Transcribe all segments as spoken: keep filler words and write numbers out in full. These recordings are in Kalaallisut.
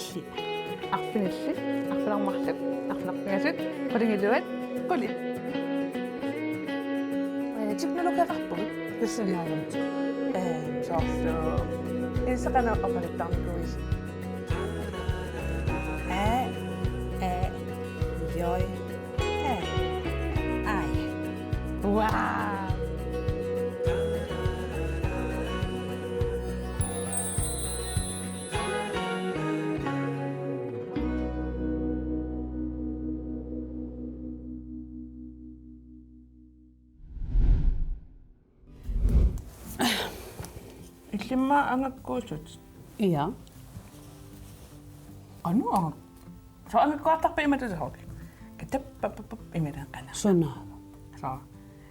Arfinillit, arfineq-marluk, arfineq-pingasut, qulingiluat, qulit. Ee, teknologiaqarpugut, tassanngaanniit. Ee, soorlu. Illit qanoq oqaluttarnikuuisi? Aa, ee, joi, ee, ai. Wow. Illimmi angakkuusut. Ia. Qanoq angak-, soorlu angakkuartarpit imatut soorlu. Katappappap imaluunniit qanoq. Suna. Soorlu.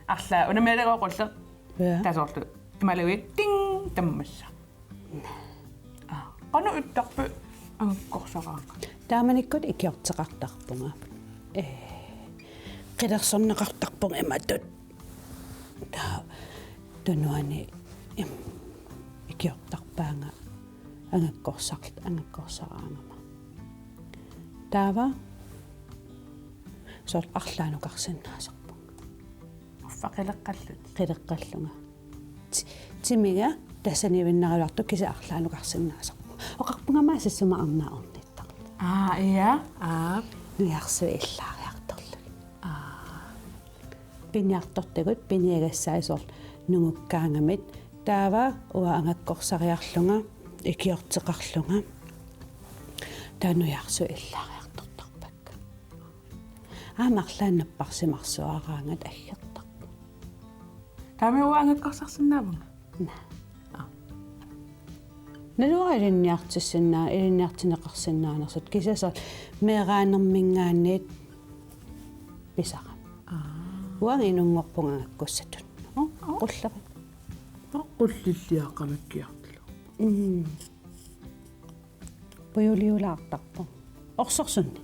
Arlaat unammiarlugu qulleq. Ia. Taava soorlu. Imaluunniit ting tammassaq. Aa, qanoq ittarpit angakkorsaraangat? Taamanikkut ikiorteqartarpunga. Ee, qilersorneqartarpunga imatut. Taava tunuani, em, ikiortarpaanga angakkorsar-, angakkorsaraangama. Taava soorlu arlaannukarsinnaasarpunga. Uffa qileqqallutit. Qileqqallunga. Ti-, timiga tassaniivinnaraluartoq kisianni arlaannukarsinnaasarpunga. Oqarpunga aamma sissuma arnaa ornittarluni. Aa, ia. Aa. Nujarsuit illaariartorlugit. Aa. Piniartortagut, piniagassai soorlu nungukkaangamik. Taava uanga angakkorsariarlunga, ikiorteqarlunga. Taava nujarsuit illaariartortarpakka. Aamma arlaannik napparsimarsuaraangat aggertarpunga. Taava uanga angakkorsarsinnaavunga? Naa. Aa. Naluara ilinniartissinnaa-, ilinniartinneqarsinnaanersut kisianni soorlu meeraanerminngaanniit pisarama. Aa. Uanga inunngorpunga angakkussatut. Oo, oo. Qulleq. Oo, qullilliaqamikkiartilu. Mm. Pujuliulaartarpoq. Orsorsunni.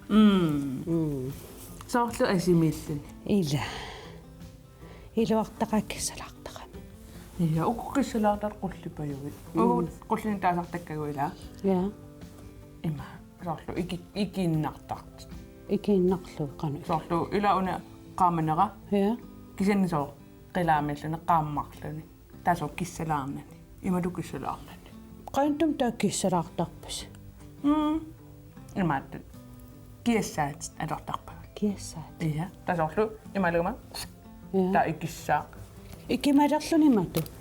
Mm. Mm. Soorlu asimiilluni. Ila. Iluartaqaaq kissalaartarami. Ia, uku kissalaartartut qullipajugit. Mm. Uku qullinik taasartakkagut ilaa. Ia. Ima, soorlu iki-, ikiinnartartut. Ikiinnarlugu qanoq. Soorlu ila una qaammanera. Ia. Kisianni soorlu qilaamiilluni qaammarluni. Taava soorlu kissalaarnani. Imatut kissalaarnani. Qanoq taava kissalaartarpisi? Mm. Imaattut. Kiassaat atortarpagut. Kiassaat. Ia. Taava soorlu imaluunniit. Ia. Taava ikissaaq. Ikimalerluni imatut.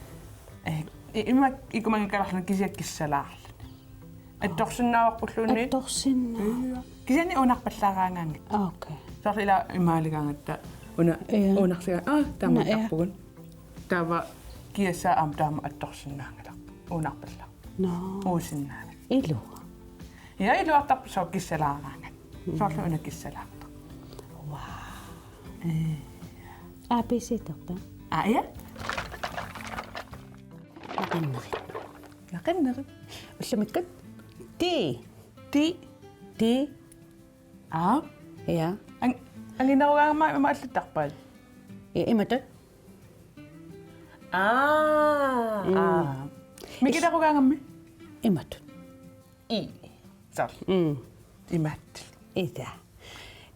Ee, i-, ima ikumanngikkaluarluni kisianni kissalaarluni. Attorsinnaavarpulluunniit. Attorsinnaa-. Ia. Kisianni uunarpallaaraangaanngitsoq. Okay. Soorlu ila imaaligaangatta una. Ia. Uunarsiga. Aa, taama. Naa, ia. Attarpugut. Taava kiassaat aamma taama attorsinnaanngilarput. Uunarpallaarpoq. Naa. Uusinnaavat. Ilua. Ia, iluartarpoq soorlu kissalaaraangat. Mm. Soorlu una kissalaartoq. Wow. Ee. A B C-tarpa? Aa, ia. Naqinnerit. Naqinnerit. Ullumikkut. T. T. T. Aa. Ia. An-, anginerugaangama ima allittarpaat? Ia, imatut. Aa, mm. Aa. Mikilerugaangammi? Imatut. I. Soorlu. Mm. Imaattoq. Ida.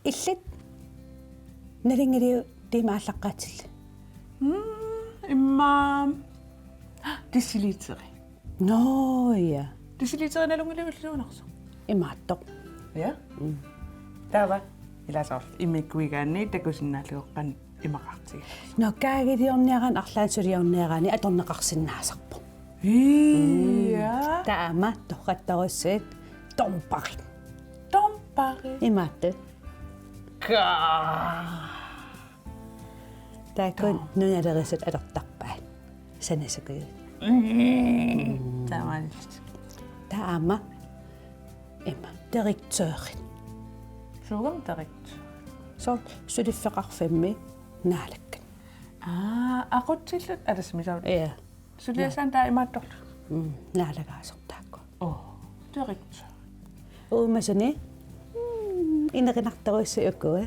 Illit nalinngiliuk tiimeq aallaqqaatillit? Mm, immaqa deciliteri. Nå, ja. Deciliteri nalunngiliulluunnersoq. Imaattoq. Ja? Mm. Taava, ila soorlu, immikkuigaanni takusinnaallugu qanoq imaqartigisoq. Nå, kaagiliorniaraanni arlaannik suliorniaraanni atorneqarsinnaasarpoq. Ii, mm. Ja. Taama, torrattorujussuit, dumperi. Dumperi. Imaattoq. Kaa. Taakku. Taa. Nunalerisut atortarpaat. Sanasukujuit. Mm. Taamaalillutik. Taama. Ima. Direktørit. Suugami direktørit? Soorlu suliffeqarfimmi Naalakkat. Aa, aqutsillutik alasmisaut. Ja. Suliassaanut taava imaattorlu. Mm, naalagaasoq taakku. Oo, direktør. Uumasuni, mm, inerinartorujussuit ukua.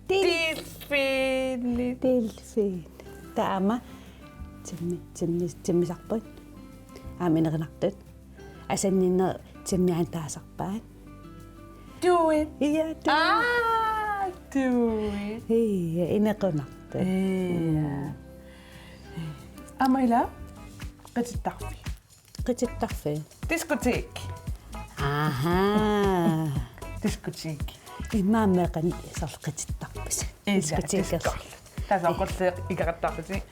Dil-, delfini. Delfini. Taama, timmi-, timmi-, timmisarput. Aamma inerinartut. Asanninneq Timmianik taasarpaat. Do it. Ja, do it. Ah, do it. Ja, inequnartoq. Ja. Aamma ila qitittarfik. Qitittarfik. Diskotek. Aha. Diskotek. Immaqa meeqqanik soorlu qitittarpusi. Ja, diskotek. Disko. Tassa oqarleq ikerattaarlutik.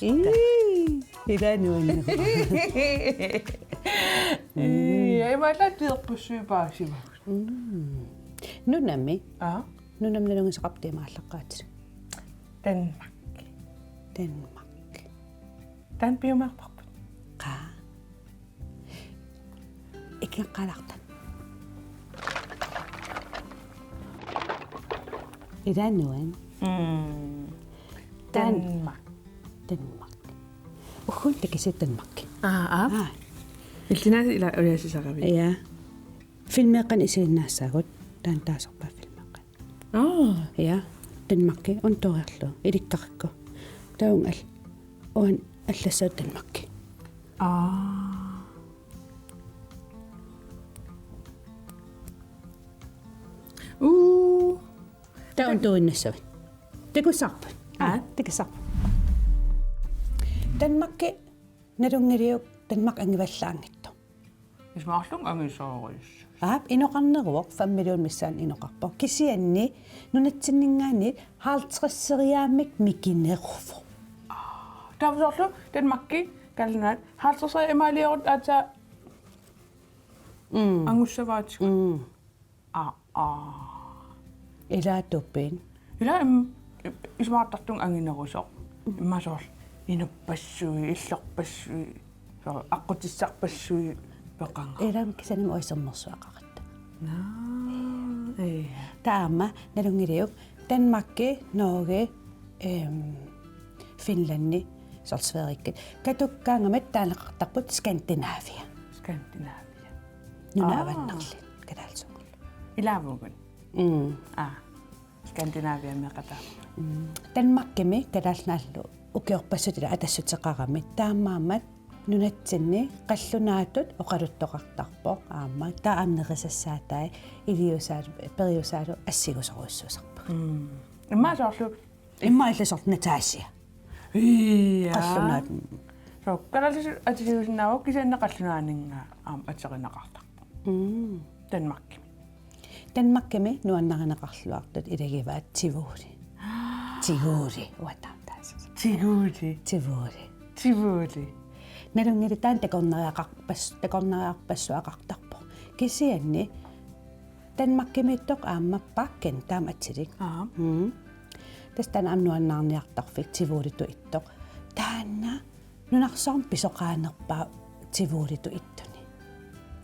Ii, ila nuanneq. Ii, imaallaat tiippussuipaasiva. Mm. Nunami? Aa? Nunami nalunngisaqarpa imaallaqqaatilik? Danmark. Danmark. Taanna piumaarparput. Qaa. Ikiaqqaalaarta. Ila nuan. Mm. Taanna. Danmark. Danmark. Ugguuna takissi Danmark. Aa, aa. Aa. Illinaa ila uliasisaravi. Ja. Filmeeqqanik isiginnaassaagut, taanna taasarpaat filmeeqqanik. Aa. Ja. Danmarki untoriarlu ilikkarakku. Taunga al-, uan allassaaq Danmarki. Aa. Uu. Taava untuinnassavit. Takussavarput. Aa. Takussavarput. Danmarki nalunngiliuk Danmark angivallaanngitsoq. Isumaqarlunga angisoorujussuusoq. Aap, inoqarneruvoq, fem millionit missaanni inoqarpoq. Kisianni nunatsinninngaanniit halvtredseriaammik mikineruvoq. Taava soorlu Danmarki Kalaallit Nunaat halvtredseriaammik imaaliorut aatsaat Mm. angussavaatigut. Mm. Aa, aa. Ila tupinnaq. Ila im-, isumaqartartunga anginerusoq. Immaqa soorlu inuppassuit, illorpassuit, soorlu aqqutissarpassuit peqanngilaq. Ila kisianni uanga sermersuaqaratta. Naa, ee. Taava aamma nalunngiliuk Danmarki, Norge, em, Finlandi, soorlu Sverige. Katukkaangamik taaneqartarput Skandinavia. Skandinavia. Nunat Aa. avannaarli, kalaallisut. Ilaavugut. Mm. Aa. Skandinaviameeqataavugut. Mm. Danmarkimi Kalaallit Nunaat ukiorpassuit ila atassuteqarami. Taamaammat nunatsinni qallunaatut oqaluttoqartarpoq aamma. Taava aamma nerisassaatai iliuusaat, periusaalu assigusorujussuusarpagut. Mm. Immaqa soorlu Immaqa illit soorlu Natasha. Ija. Qallunaat. So, kalaallisut atisigusinnaavagut kisianni qallunaaninngaanniit aamma aterineqartarpoq. Mm. Danmarkimi. Danmarkimi nuannarineqarluartut ilagivaat Tivoli. Tivoli, uanga taama taassasoq. Tivoli. Tivoli. Tivoli. Nalunngilaq taanna takornariaqarpas-, takornariarpassuaqartarpoq. Kisianni Danmarkimiittoq aamma Bakken taama atilik. Aa. Mm. Tassa taanna aamma nuannaarniartarfik Tivolitut ittoq. Taanna nunarsuarmi pisoqaanerpaaq Tivolitut ittuni.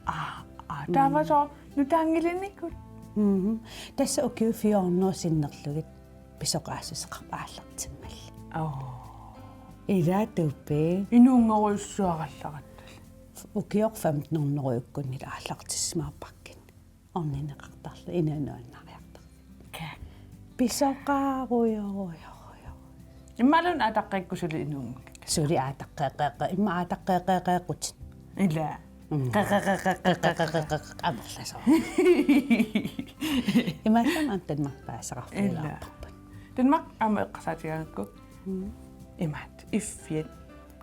Aa, aa, taava Mm. soorlu nutaanngilinnikuuvoq. Mhm. Tassa ukiut fire hundrede sinnerlugit pisoqaassuseqarpoq aallartimmalli. Oo. Ila tupinnaq. Inuunngorujussuarallarattal. Ukioq femten hundrede ukkunni aallartissimaarpakkin. Orninneqartarluni inuup nuannariartarfik. Ka. Pisoqaarujorujorujoru. Immaqaluunniit aataqqeeqqut suli inuunngikkaluarluni. Suli aataqqeeqqeeqqut. Immaqa aataqqeeqqeeqqeeqqutit. Ila. Mm. Qeqeqeqeqeqeqeq amerlasoq. Imaallaat aamma Danmark paasisaqarfigilaarparput. Ila. Danmark aamma eqqarsaatigaangakku. Mm. Imaat. Iffiat.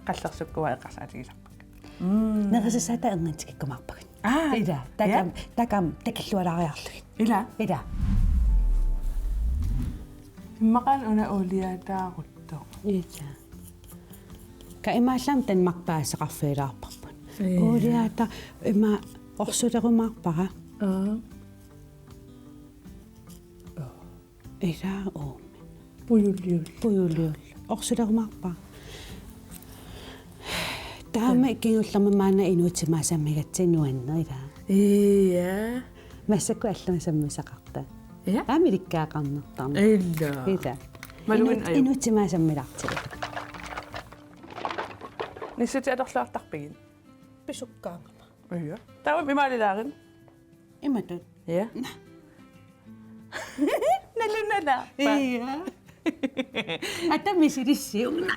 Qallersukkua eqqarsaatigisarpakka. Mm. Nerisassaatai erngitsikikkumaarpagut. Aa. Ila, taakku aamma, ja. Taakku aamma takillualaariarlugit. Ila. Ila. Immaqaana una uuliaataaruttoq. Ila. Ka imaallaat aamma Danmark paasisaqarfigilaarparput. Ja. Uuliaata ima orsulerumaarpara. Aa. Ila uumi. Pujuliul. Pujuliul. Orsulerumaarpara. Taama kingullermi maanna inuup timaasammigaatsigu nuanneq ila. Ija. Massakkut allami sammisaqarta. Ja. Aamma ilikkagaqarnertarneq. Ila. Ila. Maluginnaq inu-, aju. Inuup timaasammilaartigu. Nissutit atorluartarpigit? Pisukkaangama. Ija. Taava imaalilaarin. Imatut. Ja. Nalunalaarpa. Ija. Atami silissi una.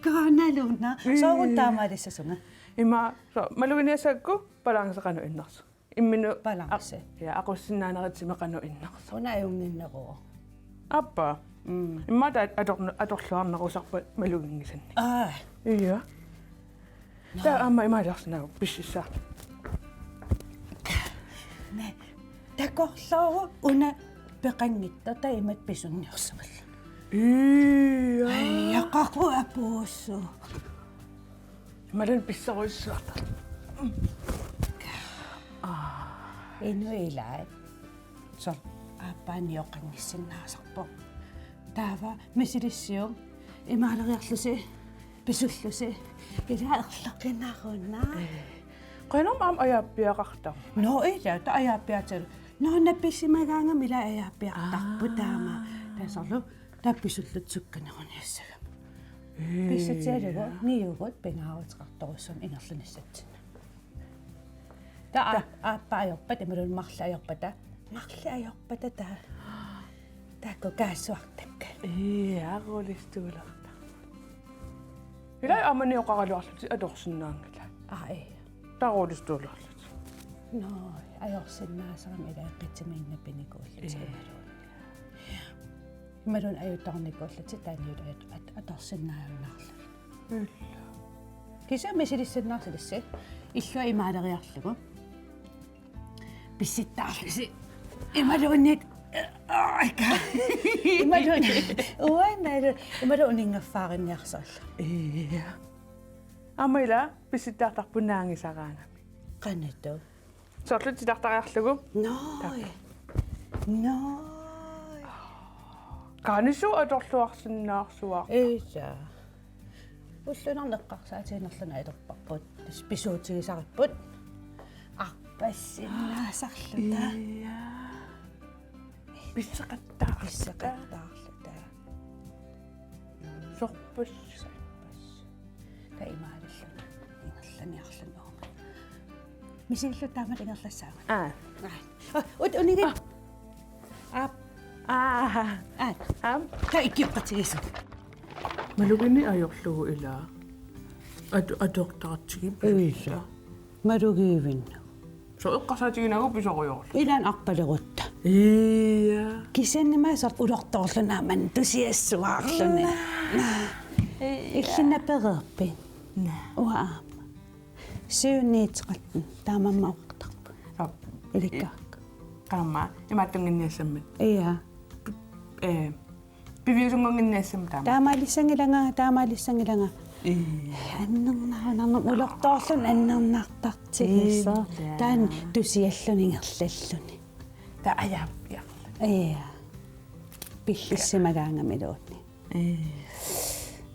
Kaanaluna. Ija. Sooruna taamaalissasunga. Ima, so, maluginiassagakku balance qanoq innersoq. Imminut balance. Aq-, ja, aqussinnaanerisigut qanoq innersoq. Una ajunnginneruvoq. Aappaa. Mm. Immaqa taava atorn-, atorluarnerusarpat maluginngisannik. Aa. Ja. Taava aamma imaaliorsinnaavugut pississaartut. Naa. Takorlooruk una peqanngitsoq taava imatut pisunniorsimalluni. Ja. Ai, jaqaku apuussuu. Imaluunniit pissorujussuaq. Inuit ilaat. Soorlu aappaa nioqqanngissinnaasarpoq. Taava misilissiuk imaaleriarlusi pisullusi. Ila erloqinaruna. Ee. Qanoq aamma ajaappiaqartarpoq. Nå, ila, taava ajaappiartigu. Nå, napisimagaangami ila ajaappiartarpoq. Aa. Taama. Taava soorlu taava pisulluta sukkaneruniassagamik. Ee. Pissutigalugu niugut pingaaruteqartorujussuarmik ingerlanissatsinnut. Taava. Taava aappaa ajorpata, imaluunniit marluk ajorpata, marluk ajorpata taava. Taakku kaassuartakkat. Ja, rullestollertarput. Ila aamma nioqqaraluarlutit atorsinnaanngilaat. Aa, ja. Taava rullestollerlutit. Nå, ajorsinnaasarami ila qitsimiinnapinikuullutit. Ja. Imaluunniit. Imaluunniit ajutoornikuullutit taava niugut at-, at-, atorsinnaajunnaarlugit. Ila. Kisianni misilissinnaasarlusi illua imaaleriarlugu. Pissittaarlusi. Imaluunniit. Aika. Imaluunniit. Uannalu. Imaluunniit uninngaffaarinniarsarlugu. Ja. Aamma ila pissittaartarput naangisaraangami. Qanoq? Soorlu titartariarlugu. Nå. Taava. Nå. Qanoq atorluarsinnaarsuaq. Ila. Ulluinnarni eqqarsaatiginerluni atorparput. Tassa pisuutigisaripput. Arpassinnaasarluta. Ja. Pisseqattaarluta. Pisseqattaarluta. Sorpassuit. Sorpassuit. Taava imaalilluni. Ingerlaniarluni uuma. Misililluta taamatut ingerlassaagut. Aa. Aa. Aa, ut unigit. Aa. Aap. Aa. Aa. Aap. Taava ikioqqatigiissut. Malugineq ajorlugu ila. At-, atortartigipput. Ila. Malugiivinnagu. Soorlu eqqarsaatiginagu pisorujoorlugu. Ilaanni arpalerutta. Ja. Kisianni maani soorlu ulortoorluni aamma tusiassuarluni. Naa. Illit napereerpit? Naa. Uanga aamma. Syv ni tretten, taamaammat oqartarput. Aap. Ilikkaakka. Qaammat, imaattunnginniassammat. Ja. Ee, piviusunngunnginniassammat taama. Taamaalissanngilanga, taamaalissanngilanga. Ee. Annernarunarnermut ulortoorluni annernartartigisoq. Ee, ja. Taanna tusialluni ingerlalluni. Taava ajaappiarluni. Ja. Pillissimagaangamiluunniit. Ee.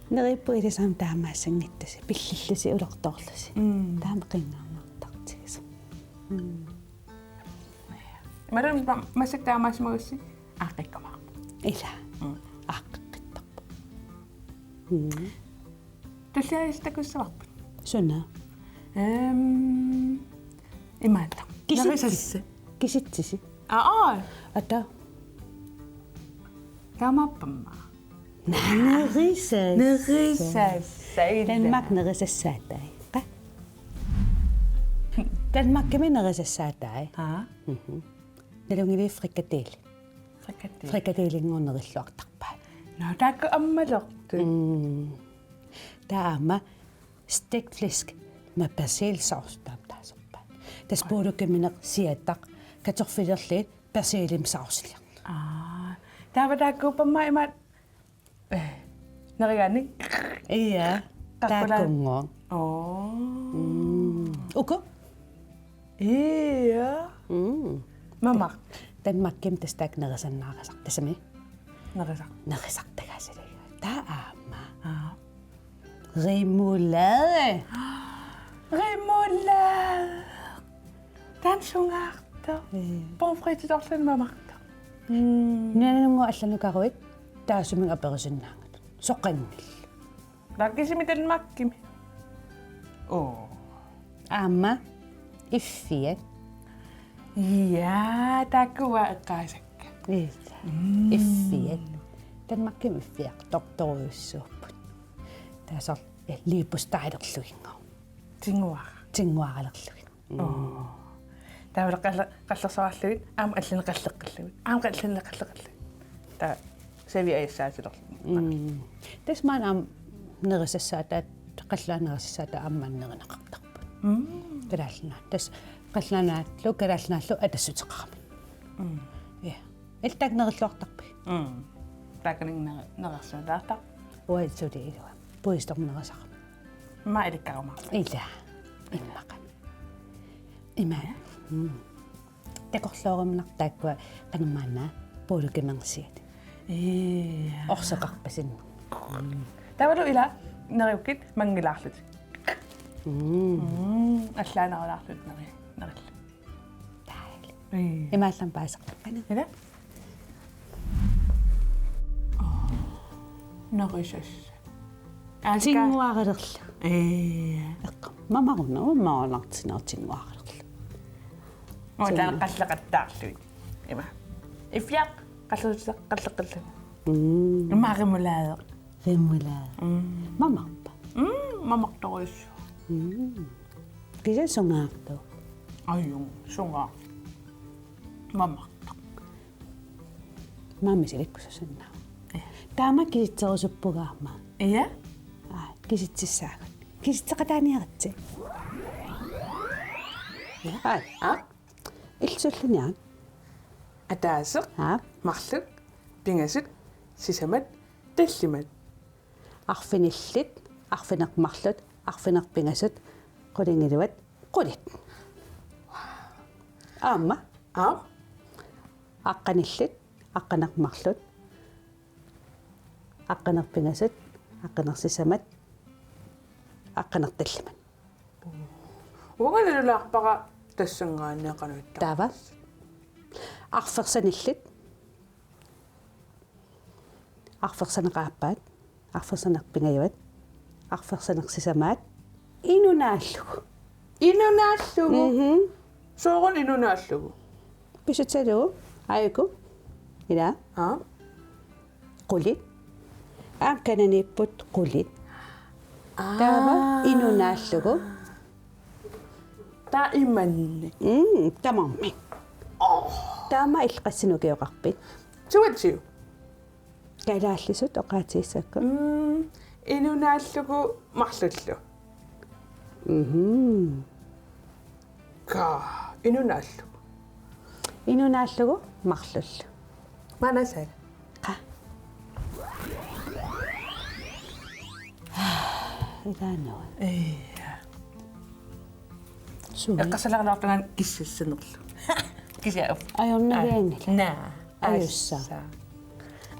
Neriuppunga ilissi aamma taamaassanngitsusi, pillillusi ulortoorlusi. Mm. Taama qinngarnartartigisoq. Mm. Imaluunniit ma-, massakkut taamaassimagussi aaqqikkumaarpoq. Ila. Mm. Aaqqeqqittarpoq. Mm. Tulliassat takussavarput. Suna? Ehm, imaattoq. Kisitsi-. Nerisassaat. Kisitsisi? Aa, aa. Ata? Taamaappoq aamma. Nerisassaat. Nerisassaat. Danmark nerisassaatai. Qa? Danmarkimi nerisassaatai. Aa. Mhm. Nalunngilaq frikadelle. Frikadelle. Frikadellinngooq nerilluartarpaat. Nå, taakku ammalortut. Mm. Taava aamma stegt flæsk med persillesovs taama taasorpaat. Tassa puulukkimineq siattaq kartoffelerlugit persillimik sauciliorneq. Aa. Taava taakkuupput aamma imaat Eh, nerigaanni. Ja. Qaqqulaat. Taakkunnguaq. Oo. Mm. Uku? Ja. Mm. Mamaq. Danmarkimi tassa taakku nerisannaarisartut tassami. Nerisar-. Nerisartagaasilik. Taava aamma. Aa. Remoulade. Remoulade. Taanna sungaartoq. Mm. Pomfritit orlunnik mamartoq. Mm. Nunanut allannut karuit taassuminnga aperisinnaanngillat. Soqanngillat. Taakku kisimi Danmarkimi. Oo. Aamma iffiat. Ja, taakku uanga eqqaasakka. Ila. Mm. Iffiat. Danmarkimi iffiartortorujussuupput. Taava soorlu, eh, leverpostejlerluinngooq. Tinnguara. Tinnguaralerlugit. Taavalu qalleq-, qallersoraarlugit, aamma allanik qalleqqillugit. Aamma allanik qalleqqillugit. Taava saviit ajassaatilerlugit. Tassa maani aamma nerisassaataat, qallunaat nerisassaataat aamma nerineqartarput. Kalaallit Nunaat. Tassa Qallunaat Nunaallu, Kalaallit Nunaannilu atassuteqarami. Ja. Illit taakku nerilluartarpigit? Taakkununnga neri-, nerissuutaartarput. Uanga suli ilua. Puistoq nerisarami. Immaqa ilikkarumaarput. Ila. Immaqa. Ima. Takorlooruminartoq taakkua qanormaanna puulukimersiat. Ii. Orsoqarpasinneq. Taavalu ila neriukkit manngilaarlutik. Mm. Mm, allaanerulaarlutik neri-, nerillu. Dejligt. Ii. Imaallam paaseqarpana. Ila? Nerisas. Aaska. Tinnguaralerlugit. Ee. Eqqaamaneruna maanartinaa tinnguaralerlugit. Uanga taanna qalleqattaarlugit. Ima. Iffiaq qalleqattaarlugit. Mm. Ima remoulade. Remoulade. Mm. Mamarpa? Mm, mamartorujussuaq. Mm. Kisianni sungaartoq. Ajuu, sungaartoq. Mamartoq. Maani silikkususunna. Ee. Taama kisitserusuppunga aamma. Ija? Aa, kisitsissaagut. Kisitseqataaniaritsi. Aa. Aa. Illit sulliniarit? Ataaseq. Aa. Marluk. Pingasut. Sisamat. Tallimat. Arfinillit, arfineq-marluk, arfineq-pingasut, qulingiluat, qulit. Aamma? Aap. Aqqanillit, aqqaneq-marluk, aqqaneq-pingasut, aqqaneq-sisamat, aqqaneq-tallimat. Uanga nalulaarpara tassanngaanniit qanoq ittoq. Taava? Arfersanillit. Arfersaneq-aappaat, arfersaneq-pingajuat, arfersaneq-sisamaat, inunaallugu. Inunaallugu? Mhm. Sooruna inunaallugu? Pissutigalugu, aajuku, ila. Aa. Qulit. Aamma kananiipput qulit. Aa. Taava inunaallugu. Taava imannak. Mm, tamarmik. Oh. Taama illit qassinik ukioqarpit? Toogtyve. Kalaallisut oqaatigissakka. Mm, inunaallugu marlullu. Mhm. Ka, inunaallugu. Inunaallugu marlullu. Maanna saala. Qa. Ilaanua. Ee. Suu. Eqqarsalaarlaartunga kissassanerlu. Kisianni. Ajornavianngilaq. Naa. Ajussa. Assa.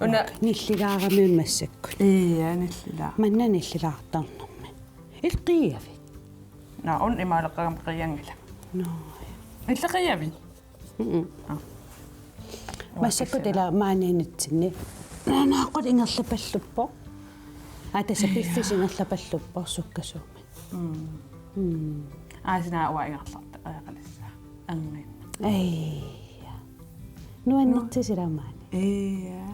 Una nillilaarami massakkut. Ija, nillilaaq. Manna nillilaartarnermi. Illit qiiavit? Naa, una imaaleqqagama qiianngilanga. Naa. Illit qiiavit? Mm-mm. Aa. Massakkut ila maaniinnitsinni. Naaqqut ingerlapalluppoq. Aa, tassa piffissaq ingerlapalluppoq sukkasuumik. Mm. Mm. Aa, sina uanga ingerlarta, ajaqalissaa. Anginnaq. Ija. Nuannertut sila maani. Ija.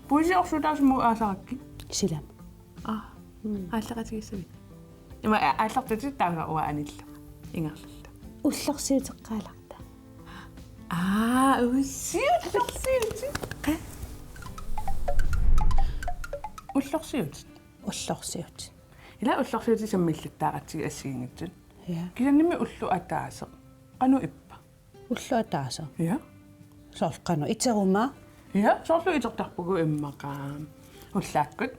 Puisi orsuutaasumut aasarakkit? Silami. Aa. Mm. Aallartigissaviuk? Ima a-, aallartitit taava uanga anillunga. Ingerlallunga. Ullorsiuteqqaalarta. Aa, uissi ullorsiutit. Qa? Ullorsiutit. Ullorsiutit. Ila ullorsiutit sammillattaaratsigit assigiinngitsut. Ja. Kisiannimi ulloq ataaseq. Qanoq ippa? Ulloq ataaseq. Ja. Soorlu qanoq iteruma? Ja, soorlu itertarpugut immaqa. Ullaakkut.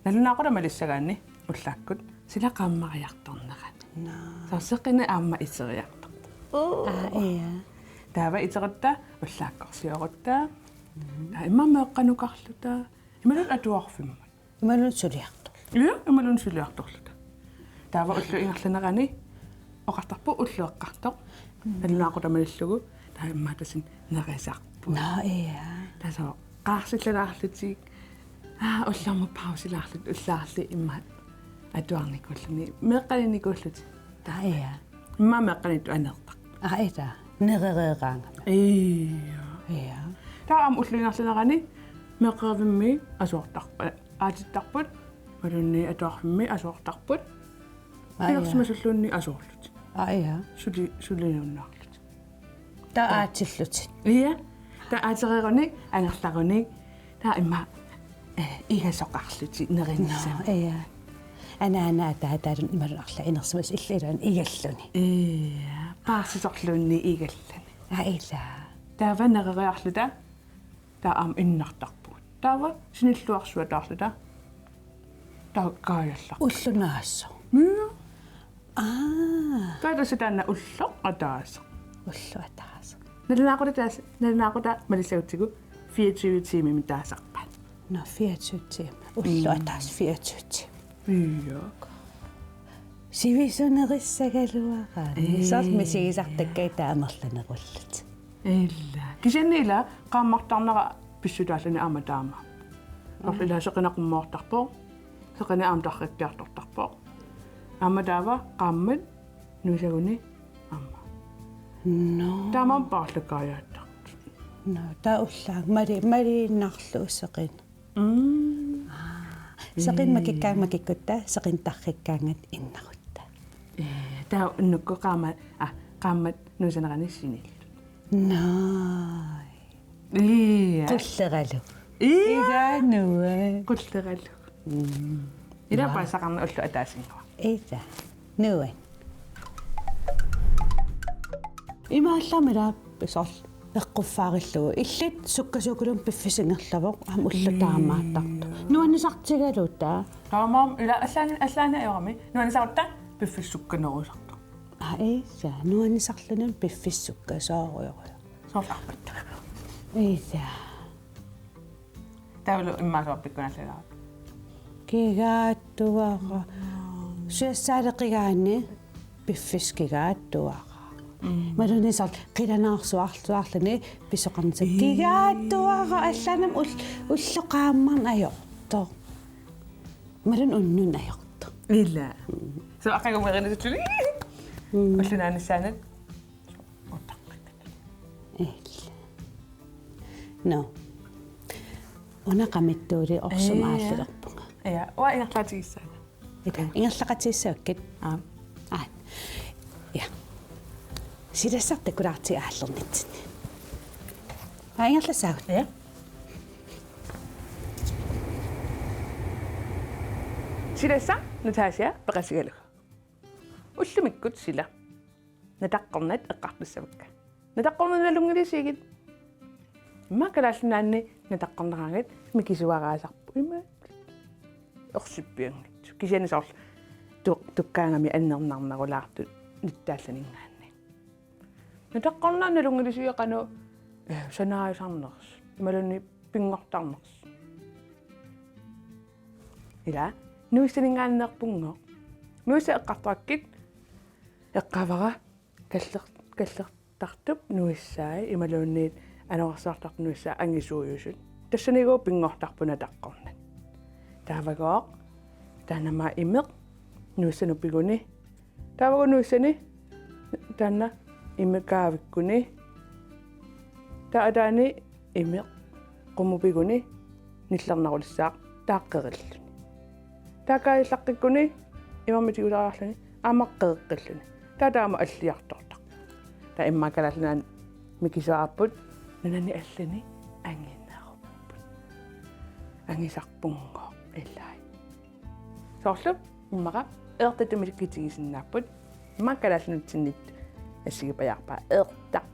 Nalunaaqutaq malissagaanni ullaakkut. Sila qaammariartornerani. Naa. Soorlu seqineq aamma iteriartorpoq. Aa, ja. Taava iterutta ullaakkorsiorutta. Mhm. Taava immaqa meeqqanukarluta. Imaluunniit atuarfimmut. Imaluunniit suliartorluta. Ja, imaluunniit suliartorluta. Taava ulloq ingerlanerani oqartarpoq ulloq eqqartoq. Mm. Nalunaaqutaq malillugu. Taava immaqa tassa nerisarput. Naa, ja. Tassa qaarsillalaarlutik. Aa, ullormut pausilaarlutik, ullaarli immaqa atuarnikuulluni. Meeqqaninikuullutik. Aa, ja. Immaqa meeqqaniittut aneertarput. Aa, ila. Nerereeraangama. Ija. Ja. Taava aamma ulloq ingerlanerani meeqqerivimmi asoortarput. Aatittarput, imaluunniit atuarfimmi asoortarput. Aa, ja. Pilersimasulluunniit asoorlutik. Aa, ja. Suli-, suliunnaarlutik. Taava aatillutik. Ja. Taava aatereerunik, angerlarunik. Taava immaqa, eh, igasoqarlutik nerinissamut. Nå, ja. Anaana ataataallu imaluunniit arlaat inersimasut illit iluanni igalluni. Ja. Paarsisorluunniit igalluni. Aa, ila. Taava nereriarluta. Taava aamma innartarpugut. Taava sinilluarsuataarluta. Taava kaajallarpugut. Ulloq naasoq. Mm. Aa. Taava tassa taanna ulloq ataaseq. Ulloq ataaseq. Nalunaaqutaq taas-, nalunaaqutaq malissagutsigu fireogtyve tiimimik taasarpaat. Nå, fireogtyve tiimit. Ulloq Mm. ataaseq fireogtyve tiimit. Ja. Sivisunerissagaluaraanni. Ee. Soorlu misigisartakkatit taava amerlanerullutit. Ila. Kisianni ila qaammartarnera pissutaalluni aamma taama. Soorlu Mm. ila seqineq qummoortarpoq. Seqineq aamma tarrikkiartortarpoq. Aamma taava qaammat nuisaguni aamma. Nå. Taamaammat paarlakaajaattartut. Nå, taava ullaaq mali-, maliinnarlugu seqineq. Mm. Aa. Seqineq Mm. makikkaangat makikkutta, seqineq tarrikkaangat innarutta. Ee, taava unnukkut qaammat, aa, qaammat nuisanerani sinillutit. Naaj. Ija. Qulleralu. Ija. Ija nuann'. Qulleralu. Mm. Ila Naaj. Paasisaqarneq ulloq ataasinngua. Ija. Nuann'. Imaallaat ila soorlu eqquffaarillugu. Illit sukkasuugaluunniit piffissap ingerlavoq, aamma ulloq Ija. Taamaattartoq. Nuannisartigaluta. Taamaammat ila allaani, allaani ajorami. Nuannisarutta piffissaq sukkanerusartoq. Aa, ija, nuannisarluni piffissaq sukkasoorujorujoq. Soorlu arpattu. Ija. Taavalu immaqa soorlu pikkunarlugu. Kigaattuara. Suassaaleqigaanni piffissaq kigaattuara. Mm. Imaluunniit soorlu qilanaarsuarluarluni pisoqarnissaq Ii. Kigaattuara allaanam ul-, ulloq qaammarneq ajortoq. Imaluunniit unnuk ajortoq. Ila. Mm. Soorlu aqagu merinitsulli. Mm. Ulloq naanissaanut. Ila. Nå. Una qamittuuli orsum Ee. Aallilerpunga. Ja, uanga ingerlaqatigissaanga. Ila, ingerlaqatigissavikkit? Aap. Aa. Ja. Silassaq takulaartigu aallernitsinni. Aa, ingerlassaagut? Ja. Silassaq Natasia peqatigalugu. Ullumikkut sila. Nataqqornat eqqartussavakka. Nataqqornat nalunngilisigit. Immaqa Kalaallit Nunaanni nataqqorneraangat mikisuaraasarput ima orsippianngitsoq. Kisianni soorlu tu-, tukkaangami annernarnerulaartut nittaallaninngaanniit. Nataqqornat nalunngilisigit qanoq, eh, sanaasarnersut. Imaluunniit pinngortarnersut. Ila, nuissaninngaanneerpunngooq. Nuissat eqqartorakkit eqqaavara kaller-, kallertartup nuissaai imaluunniit anorersuartartup nuissaai angisuujusut. Tassaniittut pinngortarput nataqqornat. Taavagooq, taannama imeq, nuissanut piguni. Taavagooq nuissani, taanna imeq kaavikkuni. Taava ataani imeq qummut piguni nillernerulissaaq taava qerilluni. Taava kaajallaqqikkunik imermik tigusariarluni aamma qeqqilluni. Taava taama alliartortarpoq. Taava immaqa Kalaallit Nunaanni mikisuarput nunani allani anginerupput. Angisarpunngooq ilai. Soorlu immaqa eertartut mikitigisinnaappugut. Immaqa kalaallit nunatsinnit assigipajaarpaa eertaq.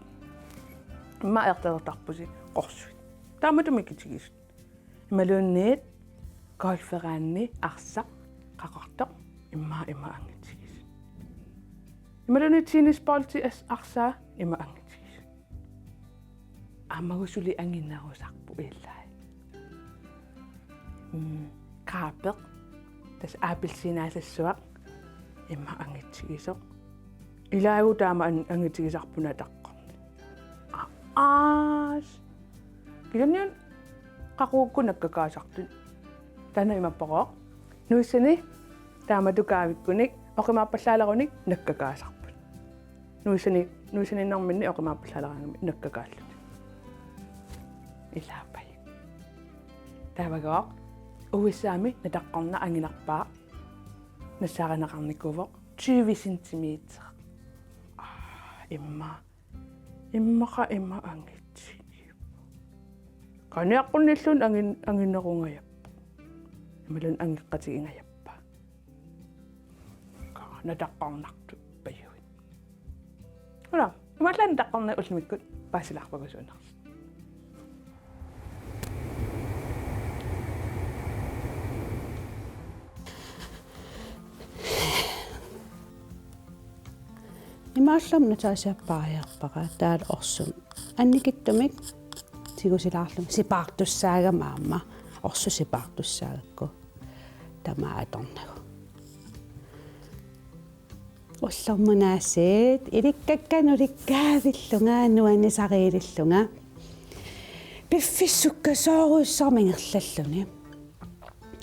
Immaqa eertartarpusi qorsuit. Taamatut mikitigisut. Imaluunniit golferaanni arsaq qaqortoq immaqa ima angitigisut. Imaluunniit tennisboldi as-, arsaa ima angitigisut. Aamma suli anginerusarput ilai. Mm, kaapeq. Tassa appelsiinaassavara ima angitigisoq. Ilaagu taama an-, angitigisarput nataqqornat. A-, aas. Kisianni qaqugukkut nakkakaasartut. Taanna imaappoq. Nuissani taamatut kaavikkunik oqimaappallaalerunik nakkakaasarput. Nuissani, nuissaniinnarminni oqimaappallaalerangamik nakkakaallutik. Ilaapajuk. Taavagooq U S A-mi nataqqornat anginerpaaq nassaarineqarnikuuvoq tyve centimeter. Aa, imma. Immaqa ima angit. Qaniaqqunnilluunniit angin-, anginerungajappoq. Imaluunniit angeqqatigingajappoq. Kaa, nataqqarnartupajuit. Ula, imaallaat nataqqarneq ullumikkut paasilaarpagut suunersut. Imaallam nutaasiappariarpara taava orsum annikitsumik tigusilaarlunga sipaartussaagama aamma orsu sipaartussaagakku tamaat atornagu. Ullormut aasiit ilikkakkanut ulikkaavillunga nuannisariillunga piffissaq sukkasoorujussuarmik ingerlalluni.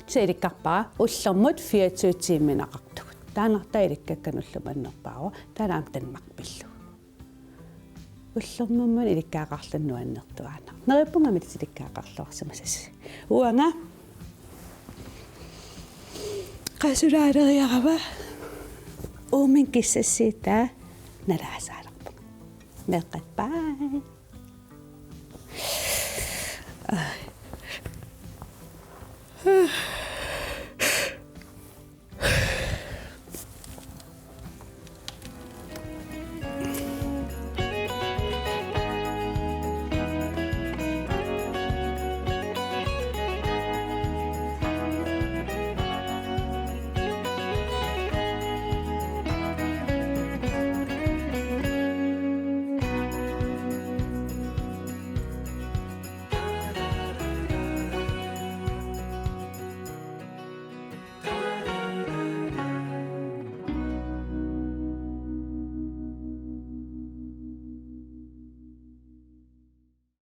Kisianni ilikkarpara ullormut fireogtyve tiimiinnaqartugut. Taannartaa ilikkakkanut ullumannerpaavoq, taanna aamma Danmarkip pillugu. Ullormut ilikkagaqarluni nuannertuaannaq. Neriuppunga aamma ilikkagaqarluarsimasasi. Uanga qasulaaleriarama uuminnga kissassiissutaa nalaasaalerpunga. Meeqqat, bye.